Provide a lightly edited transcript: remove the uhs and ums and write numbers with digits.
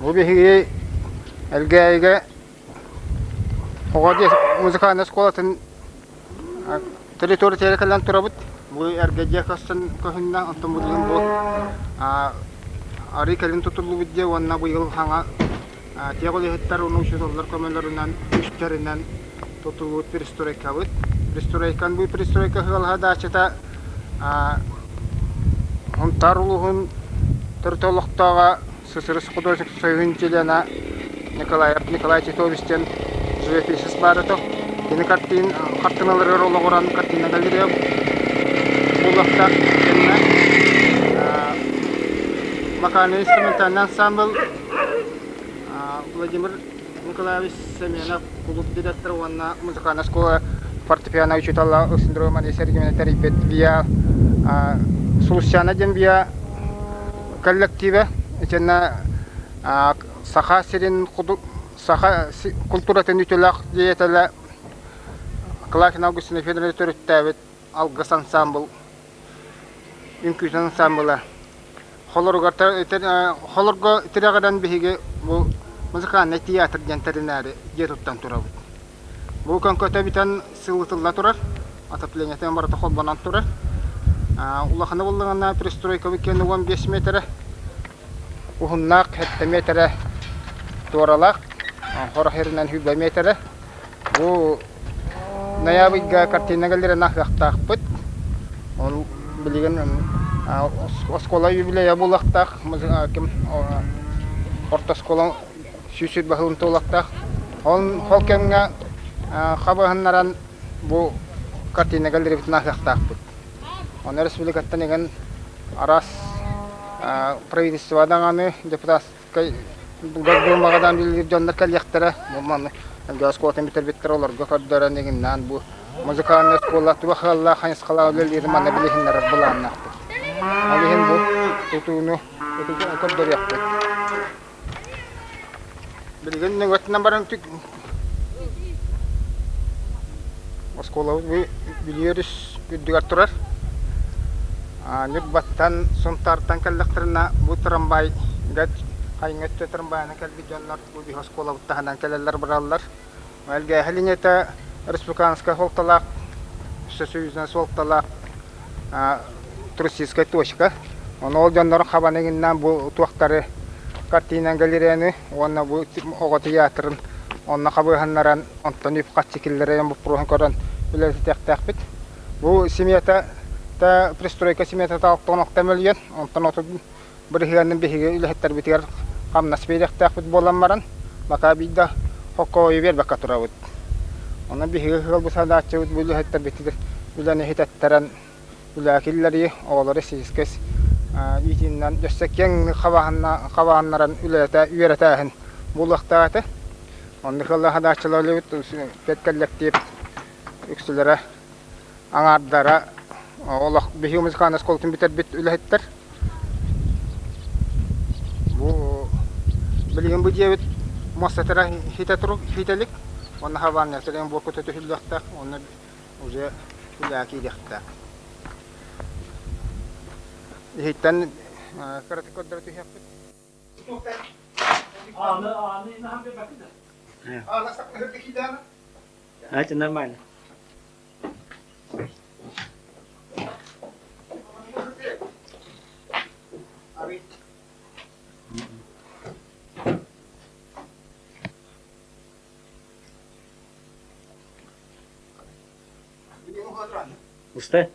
Бу биһиги Элгээйигэ оҕо музыкальнай оскуолатын территориятыгар кэлэн турабыт. Бу эргэ дьиэ көстөн көһүннэ, онтон бу бу арыы кэлин тутуллубут дьиэ уонна быйыл хаҥа Тиэх үлэһиттэр уонна учууталлар көмөлөрүнэн үстэринэн тутуллубут перестройкабыт. Перестройкан бу перестройка ыалаһа даачата Сунтаар улууһун төрүт олохтооҕо СССР художник союһун члена Николаев Николай Титович диэн живописец баар этэ. Кини картин хартыыналарыгар олоҕуран картина галерея буолуохтаах кэннэ вокальный инструментальный ансамбль Владимир Николаевич Семенов кулууп директора уонна музыкальнай оскуола фортепиано учуутала Александр Мария Сергеевна тэрийбит ВИА Сулусчана диэн ВИА коллективэ итиэннэ Саха сирин саха культуратын үтүөлээх деятелэ Клахина Августина Федоровна төрүттээбит Алгыс ансаамбыл үҥкүүтүн ансаамбыла Холоругар холорго тирэҕирэн биһиги бу музыкальнай театр диэн тэринээри дьиэ туттан турабыт. Бу көҥкөтө бүтэн сылытылла турар, отоплениетын барыта холбонон турар. Улахана буоллаҕына пристройкабыт киэнэ 15 миэтэрэ, уһуннаах 7 миэтэрэ туоралаах, хорох иһэринэн 20 миэтэрэ. Бу ноябрьга картина галереяны аһыахтаахпыт. Ол билигин оскуола юбилейа буолуохтаах. Ким орто оскуола 120 сылын туолуохтаах. Ол ол кэмҥэ хабыһыннаран бу картина галереябытын аһыахтаахпыт. Оны республикаттан игэн араас правительство даҕаны депутат Госдумаҕа да үлэлиир дьоннор кэлиэхтэрэ. Бу манна оскуолатын бүтэрбиттэр олорго көрдөрөн игиннээн бу музыкальнай оскуола туох ыаллаах хайысхалаах үлэлиирин манна билиһиннэрэр былааннаахпыт. Ол иһин бу тутууну көрдөрүөхпүт. Билигин нөҥөтүнэн баран Оскуолабыт Бүлүү өрүс үрдүгэр турар. Ньурбаттан, Сунтаартан кэллэхтэринэ бу трамвайга хайыҥа өттө трамвайынан кэлбит дьоннор бу биһи оскуолабыт таһынан кэлэллэр бараллар. Элгээһи линията республиканскай суолталаах, всесоюзнай суолталаах туристическай точка. Ону ол дьоннорун хабан иҥиннээн бу туохтары картина галереяны уонна бу оҕо тыйаатырын онно хабыһыннаран онтон үп-харчы киллэрэн боппуруоһун көрөн үлэлэтиэхтээхпит. Бу семьята пристройка семьята 66 мөлүйүөн, онтон 30 бырыһыанын биһиги үлэһиттэрбитигэр хамнас биэриэхтээхпит буолан баран, бакаа биир да хоккоойу биэрбэккэ турабыт. Онон биһиги ыалбыт салааччыбыт бу үлэһиттэрбитигэр үлэни иһитэттэрэн үлэҕэ киллэрии, оҕолору сизскэй иитиинэн өссө киэҥ хабааннаран үлэлэтэ үөрэтээһин буолуохтаах этэ. Оннук ыаллаһадааччылар үлэбит педколлектив үксүлэрэ аҥаардара олох биһиги музыкальнай оскуолатын бүтэрбит үлэһиттэр. Бу билигин бу дьиэбит муостатыра хитэ турук хитэ илик уонна хабаанньа буоркута түһүллүөхтээх уонна уже үлэҕэ киириэхтээх. Иһиттэн кыратык көрдөрө түһүөхпүт. Это нормально. Уста?